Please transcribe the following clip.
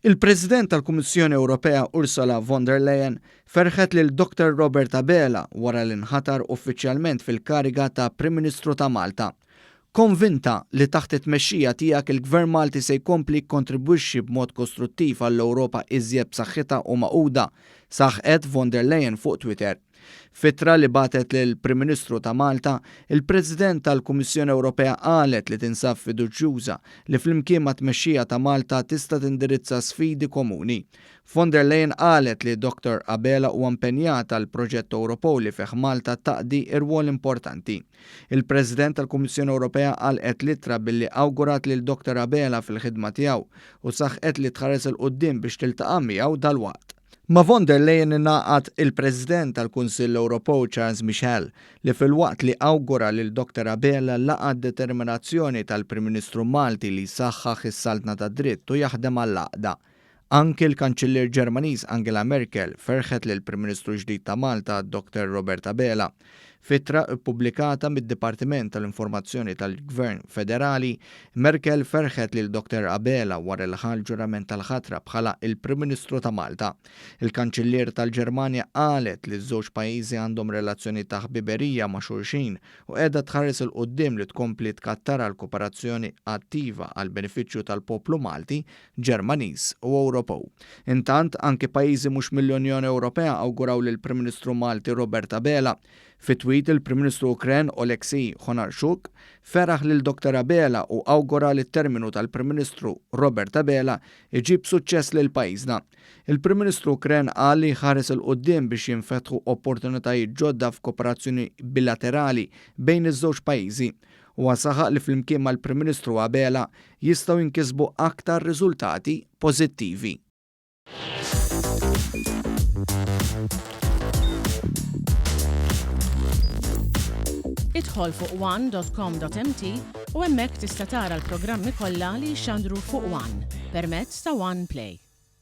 Il-President tal-Kummissjoni Ewropea Ursula von der Leyen ferħet lil Dr Robert Abela wara li nħatar uffiċjalment fil-kariga ta' Prim Ministru ta' Malta. Konvinta li taħt it-tmexxija tiegħek il-Gvern Malti se jkompli jikkontribwixxi b'mod kostruttiv għall-Ewropa iżjed b'saħħitha u magħquda, saħqet von der Leyen fuq Twitter. F'ittra li bagħtet lill-Prim Ministru ta' Malta, il-President tal-Kummissjoni Ewropea qalet li tinsab fiduċjuża li flimkien mat-tmexxija ta' Malta tista' tindirizza sfidi komuni. Von der Leyen qalet li Dottor Abela huwa impenjat għal proġett Ewropew li fih Malta taqdi rwol importanti. Il-President tal-Kummissjoni Ewropea għalqet l-ittra billi awgurat lil Dottor Abela fil-ħidma tiegħu u saħqet li tħares 'il quddiem biex tiltaqa' miegħu dalwaqt. Ma' von der Leyen ingħaqad il-President tal-Kunsill Ewropew Charles Michel li filwaqt li awgura lil Dr Abela laqa' d-determinazzjoni tal-Prim Ministru Malti li jsaħħaħ is-saltna tad-dritt u jaħdem għall-għaqda. Anki l-Kanċillier Ġermaniż Angela Merkel ferħet lill-Prim Ministru ġdid ta' Malta Dr Robert Abela. F'ittra ppubblikata mid-Dipartiment tal-Informazzjoni tal-Gvern Federali, Merkel ferħet lil Dr Abela wara li ħa l-ġurament tal-ħatra bħala il-Prim Ministru ta' Malta. Il-Kanċillier tal-Ġermanja qalet li ż-żewġ pajjiżi għandhom relazzjoni ta' ħbiberija ma' xulxin u qiegħda tħares 'il quddiem li tkompli tkattarha l-koperazzjoni attiva għall-benefiċċju tal-poplu Malti, Ġermaniż u Ewropew. Intant, anki pajjiżi mhux mill-Unjoni Ewropea awguraw lill-Prim Ministru Malti Robert Abela. Fi tweet, il-Prim Ministru Ukren Oleksiy Honarchuk feraħ lil Dr Abela u awgura li t-terminu tal-Prim Ministru Robert Abela jġib suċċess lil pajjiżna. Il-Prim Ministru Ukren qal li jħares 'il quddiem biex jinfetħu opportunitajiet ġodda f'kooperazzjoni bilaterali bejn iż-żewġ pajjiżi. Huwa saħaq li flimkien mal-Prim Ministru Abela jistgħu jinkisbu aktar riżultati pożittivi. Idħol fuq one.com.mt u hemmhekk tista' tara l-programmi kollha li jixxandru fuq One permezz ta' One Play.